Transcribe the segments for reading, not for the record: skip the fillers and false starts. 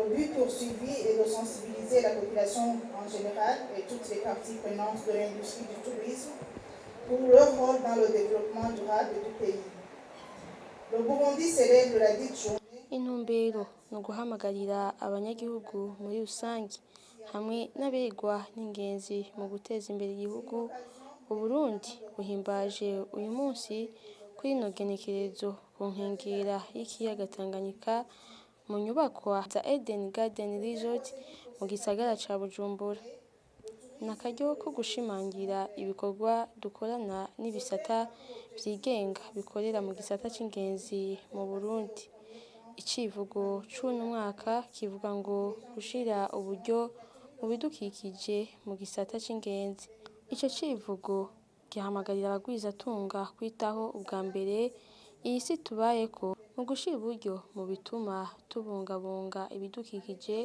Le but poursuivi est de sensibiliser la population en général et toutes les parties prenantes de l'industrie du tourisme pour leur rôle dans le développement durable du pays. Le Burundi célèbre la dite journée Intumbero ni uguhamagarira abanyagihugu muri rusange hamwe n'abegwa n'ingenzi mu guteza imbere igihugu. Uburundi buhimbaje uyu munsi kuri rino genekerezo ku nkengera y'ikiyaga Tanganyika, mu nyubakwa za Eden Garden Resort mu gisagara ca Bujumbura. Ni akaryo ko gushimangira ibikorwa dukorana n'ibisata vyigenga bikorera mu gisata c'ingenzi mu Burundi. Icivugo c'uno mwaka kivuga ngo gushira uburyo mu bidukikije mu gisata c'ingenzi. Ico civugo gihamagarira abagwizatunga kwitaho ubwa mbere iyi si tubayeko mu gushira uburyo mu bituma tubungabunga ibidukikije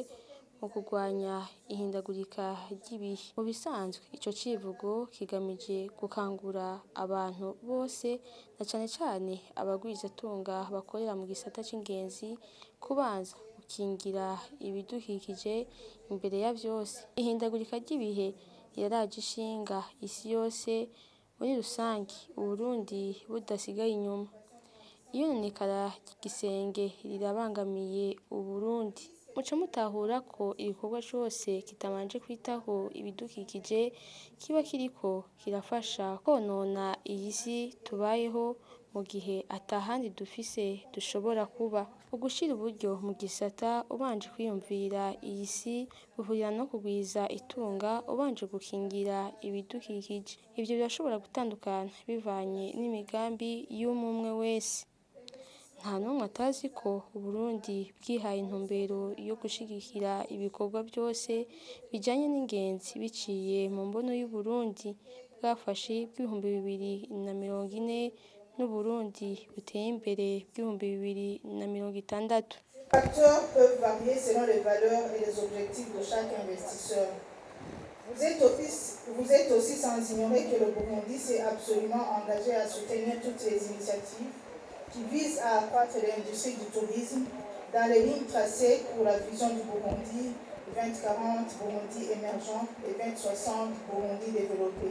mu kurwanya ihindagurika ry'ibihe. Mu bisanzwe, ico civugo kigamije gukangura abantu bose, na cane cane abagwizatunga bakorera mu gisata c'ingenzi, kubanza gukingira ibidukikije imbere ya vyose. Ihindagurika ry'ibihe riraje ishinga isi yose muri rusangi, Uburundi budasigaye inyuma. Iyononekara ry'igisenge rirabangamiye Uburundi. Muca mutahura ko igikorwa cose kitabanje kwitaho ibidukikije kiba kiriko kirafasha konona iyi si tubayeho, mu gihe atahandi dufise dushobora kuba. Ugushira uburyo mu gisata ubanje kwiyumvira iyi si bihurira no kugwiza itunga ubanje gukingira ibidukikije. Ivyo birashobora gutandukana bivanye n'imigambi y'umwe wese. Nta n'umwe atazi ko Uburundi bwihaye intumbero yo gushigikira ibikorwa vyose bijanye n'ingenzi biciye mu mbono y'Uburundi bwafashe bw'2040 n'Uburundi buteye imbere bw'2060. Facteurs peuvent varier selon les valeurs et les objectifs de chaque investisseur. Vous êtes aussi sans ignorer que le Burundi s'est absolument engagé à soutenir toutes les initiatives qui visent à accroître l'industrie du tourisme dans les lignes tracées pour la vision du Burundi 2040, Burundi émergent, et 2060, Burundi développé.